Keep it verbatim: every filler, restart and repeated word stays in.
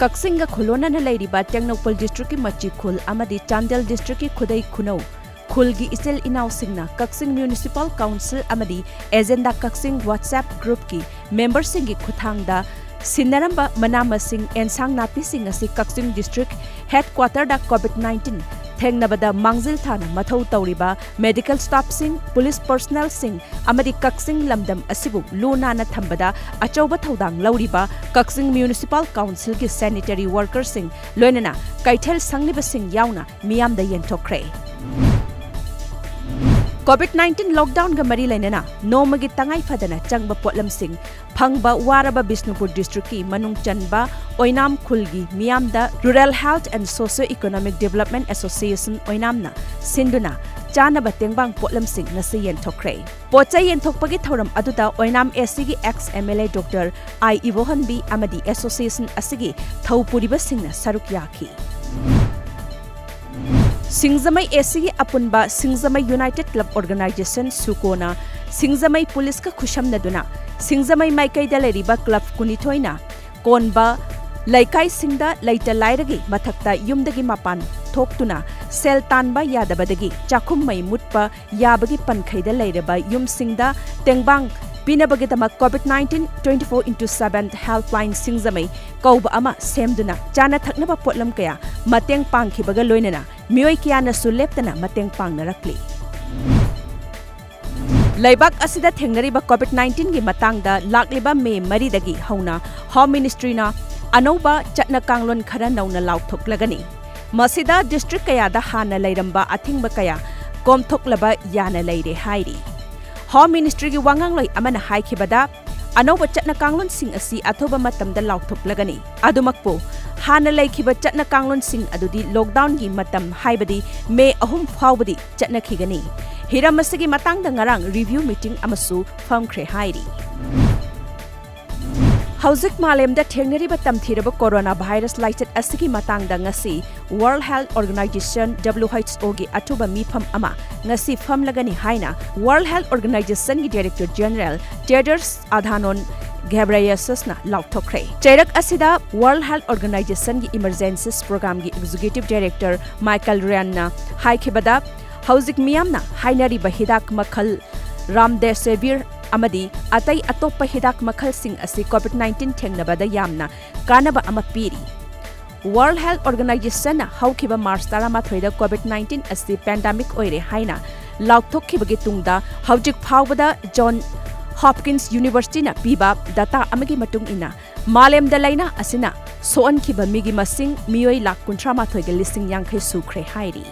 ꯀꯛꯆꯤꯡꯒ ꯈꯨꯂꯣꯟꯅꯅ ꯂꯩꯔꯤꯕ ꯇꯦꯡꯅꯧꯄꯜ ꯗꯤꯁꯇ꯭ꯔꯤꯛꯀꯤ ꯃꯆꯤ ꯈꯨꯜ ꯑꯃꯗꯤ ꯆꯥꯟꯗꯦꯜ ꯗꯤꯁꯇ꯭ꯔꯤꯛꯀꯤ ꯈꯨꯗꯩ ꯈꯨꯅꯧ ꯈꯨꯜꯒꯤ ꯏꯆꯤꯜ ꯏꯅꯥꯎꯁꯤꯡꯅ ꯀꯛꯆꯤꯡ ꯃ꯭ꯌꯨꯅꯤꯁꯤꯄꯥꯜ ꯀꯥꯎꯟꯁꯤꯜ ꯑꯃꯗꯤ ꯑꯦꯖꯦꯟꯗꯥ ꯀꯛꯆꯤꯡ WhatsApp ꯒ꯭ꯔꯨꯞꯀꯤ ꯃꯦꯝꯕꯔꯁꯤꯡꯒꯤ ꯈꯨꯠꯊꯥꯡꯗ ꯁꯤꯟꯅꯔꯝꯕ ꯃꯅꯥ ꯃꯁꯤꯡ, ꯑꯦꯟꯁꯥꯡ ꯅꯥꯄꯤꯁꯤꯡ ꯑꯁꯤ ꯀꯛꯆꯤꯡ ꯗꯤꯁꯇ꯭ꯔꯤꯛ ꯍꯦꯗꯀ꯭ꯋꯥꯇꯔꯗ COVID nineteen ꯊꯦꯡꯅꯕꯗ ꯃꯥꯡꯖꯤꯜ ꯊꯥꯅ ꯃꯊꯧ ꯇꯧꯔꯤꯕ ꯃꯦꯗꯤꯀꯦꯜ ꯁ꯭ꯇꯥꯐꯁꯤꯡ, ꯄꯨꯂꯤꯁ ꯄꯔꯁꯅꯦꯜꯁꯤꯡ ꯑꯃꯗꯤ ꯀꯛꯆꯤꯡ ꯂꯝꯗꯝ ꯑꯁꯤꯕꯨ ꯂꯨ ꯅꯥꯟꯅ ꯊꯝꯕꯗ ꯑꯆꯧꯕ ꯊꯧꯗꯥꯡ ꯂꯧꯔꯤꯕ ꯀꯛꯆꯤꯡ ꯃ꯭ꯌꯨꯅꯤꯁꯤꯄꯥꯜ ꯀꯥꯎꯟꯁꯤꯜꯒꯤ ꯁꯦꯅꯤꯇꯔꯤ ꯋꯥꯔꯀꯔꯁꯤꯡ, ꯂꯣꯏꯅꯅ ꯀꯩꯊꯦꯜ ꯁꯪꯂꯤꯕꯁꯤꯡ ꯌꯥꯎꯅ ꯃꯤꯌꯥꯝꯗ ꯌꯦꯟꯊꯣꯛꯈ꯭ꯔꯦ꯫ COVID nineteen ꯂꯣꯛꯗꯥꯎꯟꯒ ꯃꯔꯤ ꯂꯩꯅꯅ ꯅꯣꯡꯃꯒꯤ ꯇꯉꯥꯏ ꯐꯗꯅ ꯆꯪꯕ ꯄꯣꯠꯂꯝꯁꯤꯡ ꯐꯪꯕ ꯋꯥꯔꯕ ꯕꯤꯁꯅꯨꯄꯨꯔ ꯗꯤꯁꯇ꯭ꯔꯤꯛꯀꯤ ꯃꯅꯨꯡ ꯆꯟꯕ ꯑꯣꯏꯅꯥꯝ ꯈꯨꯜꯒꯤ ꯃꯤꯌꯥꯝꯗ Rural Health and Socio Economic Development Association ꯑꯣꯏꯅꯥꯝꯅ ꯁꯤꯟꯗꯨꯅ ꯆꯥꯅꯕ ꯇꯦꯡꯕꯥꯡ ꯄꯣꯠꯂꯝꯁꯤꯡ ꯉꯁꯤ ꯌꯦꯟꯊꯣꯛꯈ꯭ꯔꯦ꯫ ꯄꯣꯠꯆꯩ ꯌꯦꯟꯊꯣꯛꯄꯒꯤ ꯊꯧꯔꯝ ꯑꯗꯨꯗ ꯑꯣꯏꯅꯥꯝ ACꯒꯤ ex MLA Doctor I Ibohanbi ꯑꯃꯗꯤ association ꯑꯁꯤꯒꯤ ꯊꯧ ꯄꯨꯔꯤꯕꯁꯤꯡꯅ ꯁꯔꯨꯛ ꯌꯥꯈꯤ꯫ ꯁꯤꯡꯖꯃꯩ ACꯒꯤ ꯑꯄꯨꯟꯕ ꯁꯤꯡꯖꯃꯩ United Club Organisation, ꯁꯨꯀꯣꯅ ꯁꯤꯡꯖꯃꯩ ꯄꯨꯂꯤꯁꯀ ꯈꯨꯠꯁꯝꯅꯗꯨꯅ ꯁꯤꯡꯖꯃꯩ ꯃꯥꯏꯀꯩꯗ ꯂꯩꯔꯤꯕ ꯀ꯭ꯂꯕ ꯀꯨꯟꯅꯤꯊꯣꯏꯅ ꯀꯣꯟꯕ ꯂꯩꯀꯥꯏꯁꯤꯡꯗ ꯂꯩꯇ ꯂꯥꯏꯔꯒꯤ ꯃꯊꯛꯇ ꯌꯨꯝꯗꯒꯤ ꯃꯄꯥꯟ ꯊꯣꯛꯇꯨꯅ ꯁꯦꯜ ꯇꯥꯟꯕ ꯌꯥꯗꯕꯗꯒꯤ ꯆꯥꯛꯈꯨꯝ ꯃꯩ ꯃꯨꯠꯄ ꯌꯥꯕꯒꯤ ꯄꯟꯈꯩꯗ ꯂꯩꯔꯕ ꯌꯨꯝꯁꯤꯡꯗ ꯇꯦꯡꯕꯥꯡ ꯄꯤꯅꯕꯒꯤꯗꯃꯛ COVID nineteen twenty-four into seven helpline ꯁꯤꯡꯖꯃꯩ ꯀꯧꯕ ꯑꯃ ꯁꯦꯝꯗꯨꯅ ꯆꯥꯅ ꯊꯛꯅꯕ ꯄꯣꯠꯂꯝ ꯀꯌꯥ ꯃꯇꯦꯡ ꯄꯥꯡꯈꯤꯕꯒ ꯂꯣꯏꯅꯅ ꯃꯤꯑꯣꯏ ꯀꯌꯥꯅꯁꯨ ꯂꯦꯞꯇꯅ ꯃꯇꯦꯡ ꯄꯥꯡꯅꯔꯛꯂꯤ꯫ ꯂꯩꯕꯥꯛ ꯑꯁꯤꯗ ꯊꯦꯡꯅꯔꯤꯕ COVID nineteenꯒꯤ ꯃꯇꯥꯡꯗ ꯂꯥꯛꯂꯤꯕ ꯃꯦ ꯃꯔꯤꯗꯒꯤ ꯍꯧꯅ Home Ministryꯅ ꯑꯅꯧꯕ ꯆꯠꯅ ꯀꯥꯡꯂꯣꯟ ꯈꯔ ꯅꯧꯅ ꯂꯥꯎꯊꯣꯛꯂꯒꯅꯤ꯫ ꯃꯁꯤꯗ ꯗꯤꯁꯇ꯭ꯔꯤꯛ ꯀꯌꯥꯗ ꯍꯥꯟꯅ ꯂꯩꯔꯝꯕ ꯑꯊꯤꯡꯕ ꯀꯌꯥ ꯀꯣꯝꯊꯣꯛꯂꯕ ꯌꯥꯅ ꯂꯩꯔꯦ ꯍꯥꯏꯔꯤ꯫ Home Ministryꯒꯤ ꯋꯥꯉꯥꯡꯂꯣꯏ ꯑꯃꯅ ꯍꯥꯏꯈꯤꯕꯗ, ꯑꯅꯧꯕ ꯆꯠꯅ ꯀꯥꯡꯂꯣꯟꯁꯤꯡ ꯑꯁꯤ ꯑꯊꯨꯕ ꯃꯇꯝꯗ ꯂꯥꯎꯊꯣꯛꯂꯒꯅꯤ꯫ ꯑꯗꯨꯃꯛꯄꯨ, ꯍꯥꯟꯅ ꯂꯩꯈꯤꯕ ꯆꯠꯅ ꯀꯥꯡꯂꯣꯟꯁꯤꯡ ꯑꯗꯨꯗꯤ ꯂꯣꯛꯗꯥꯎꯟꯒꯤ ꯃꯇꯝ, ꯍꯥꯏꯕꯗꯤ ꯃꯦ ꯑꯍꯨꯝ ꯐꯥꯎꯕꯗꯤ ꯆꯠꯅꯈꯤꯒꯅꯤ꯫ ꯍꯤꯔꯝ ꯑꯁꯤꯒꯤ ꯃꯇꯥꯡꯗ ꯉꯔꯥꯡ ꯔꯤꯚ꯭ꯌꯨ ꯃꯤꯇꯤꯡ ꯑꯃꯁꯨ ꯐꯝꯈ꯭ꯔꯦ ꯍꯥꯏꯔꯤ꯫ ꯍꯧꯖꯤꯛ ꯃꯥꯂꯦꯝꯗ ꯊꯦꯡꯅꯔꯤꯕ ꯇꯝꯊꯤꯔꯕ ꯀꯣꯔꯣꯅꯥ ꯚꯥꯏꯔꯁ ꯂꯥꯏꯆꯠ ꯑꯁꯤꯒꯤ ꯃꯇꯥꯡꯗ ꯉꯁꯤ World Health Organisation, WHOꯒꯤ ꯑꯊꯨꯕ ꯃꯤꯐꯝ ꯑꯃ ꯉꯁꯤ ꯐꯝꯂꯒꯅꯤ ꯍꯥꯏꯅ World Health Organisationꯒꯤ Director General Tedros Adhanom ꯘꯦꯕ꯭ꯔꯦꯌꯦꯁꯁꯅ ꯂꯥꯎꯊꯣꯛꯈ꯭ꯔꯦ꯫ ꯆꯩꯔꯛ ꯑꯁꯤꯗ World Health Organizationꯒꯤ Emergencies Programꯒꯤ Executive Director Michael Ryanꯅ ꯍꯥꯏꯈꯤꯕꯗ, ꯍꯧꯖꯤꯛ ꯃꯤꯌꯥꯝꯅ ꯍꯥꯏꯅꯔꯤꯕ ꯍꯤꯗꯥꯛ ꯃꯈꯜ Remdesivir ꯑꯃꯗꯤ ꯑꯇꯩ ꯑꯇꯣꯞꯄ ꯍꯤꯗꯥꯛ ꯃꯈꯜꯁꯤꯡ ꯑꯁꯤ COVID nineteen ꯊꯦꯡꯅꯕꯗ ꯌꯥꯝꯅ ꯀꯥꯟꯅꯕ ꯑꯃ ꯄꯤꯔꯤ꯫ World Health Organizationꯅ ꯍꯧꯈꯤꯕ March ꯇꯔꯥꯃꯥꯊꯣꯏꯗ COVID nineteen ꯑꯁꯤ pandemic ꯑꯣꯏꯔꯦ ꯍꯥꯏꯅ ꯂꯥꯎꯊꯣꯛꯈꯤꯕꯒꯤ ꯇꯨꯡꯗ, ꯍꯧꯖꯤꯛ ꯐꯥꯎꯕꯗ John Hopkins Universityꯅ ꯄꯤꯕ data ꯑꯃꯒꯤ ꯃꯇꯨꯡ ꯏꯟꯅ, ꯃꯥꯂꯦꯝꯗ ꯂꯥꯏꯅꯥ ꯑꯁꯤꯅ ꯁꯣꯛꯍꯟꯈꯤꯕ ꯃꯤꯒꯤ ꯃꯁꯤꯡ ꯃꯤꯑꯣꯏ ꯂꯥꯈ ꯀꯨꯟꯊ꯭ꯔꯥ ꯃꯥꯊꯣꯏꯒ ꯂꯤꯁꯤꯡ ꯌꯥꯡꯈꯩ ꯁꯨꯈ꯭ꯔꯦ ꯍꯥꯏꯔꯤ꯫